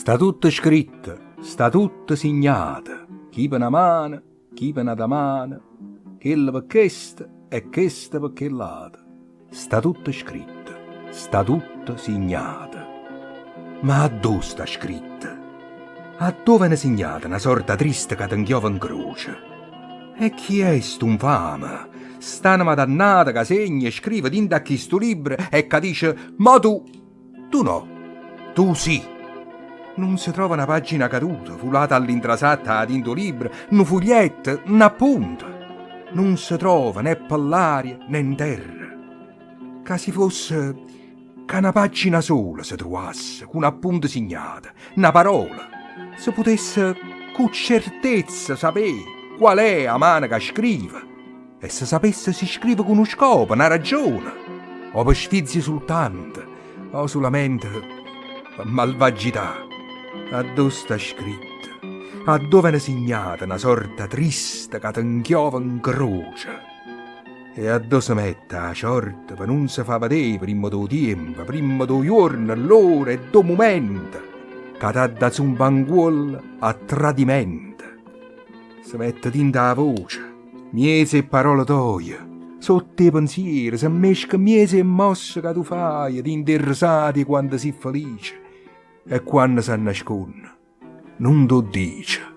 Sta tutto scritto, sta tutto signato, chi pe na mano, chi pe n'ata mano, chella pe chesta e chesta pe chell'ata. Sta tutto scritto, sta tutto signato. Ma addò sta scritto? Addò vene signata na sorta triste ca te 'nchiova 'ncroce? E chi è stu 'nfame, st'anema dannata ca segna e scrive dint' a chistu libro e ca dice, Mo tu! Tu no, tu sì! Nun se trova na pagina caduta, vulata all'intrasatta 'a dint' 'o libro, nu fuglietto, n'appunto. Nun se trova né pe ll'aria né 'nterra. Ca si fosse ca na pagina sola se truvasse cu n'appunto signato, na parola, se putesse cu certezza sapé qual è 'a mano ca scrive e se sapesse si scrive cu nu scopo, na ragione, o pe sfizio sultanto, o sulamente pe malvagità. Addò sta scritto, addò vene signata na sorta triste ca te 'nchiova 'ncroce? E addò se mette 'a ciorta pe nun se fa vedé primma d' 'o tiempo, primma d' 'o juorno, ll'ora e d' 'o mumento ca t'ha da zumpà 'ncuollo a tradimento? Se mette dint' 'a voce, 'mmiez' 'e pparole toje, sott' 'e penziere, se mmesca 'mmiez' 'e mmosse ca tu faje, dint' 'e rresate 'e quando si' felice e quanno s'annasconne nun t' 'o ddice.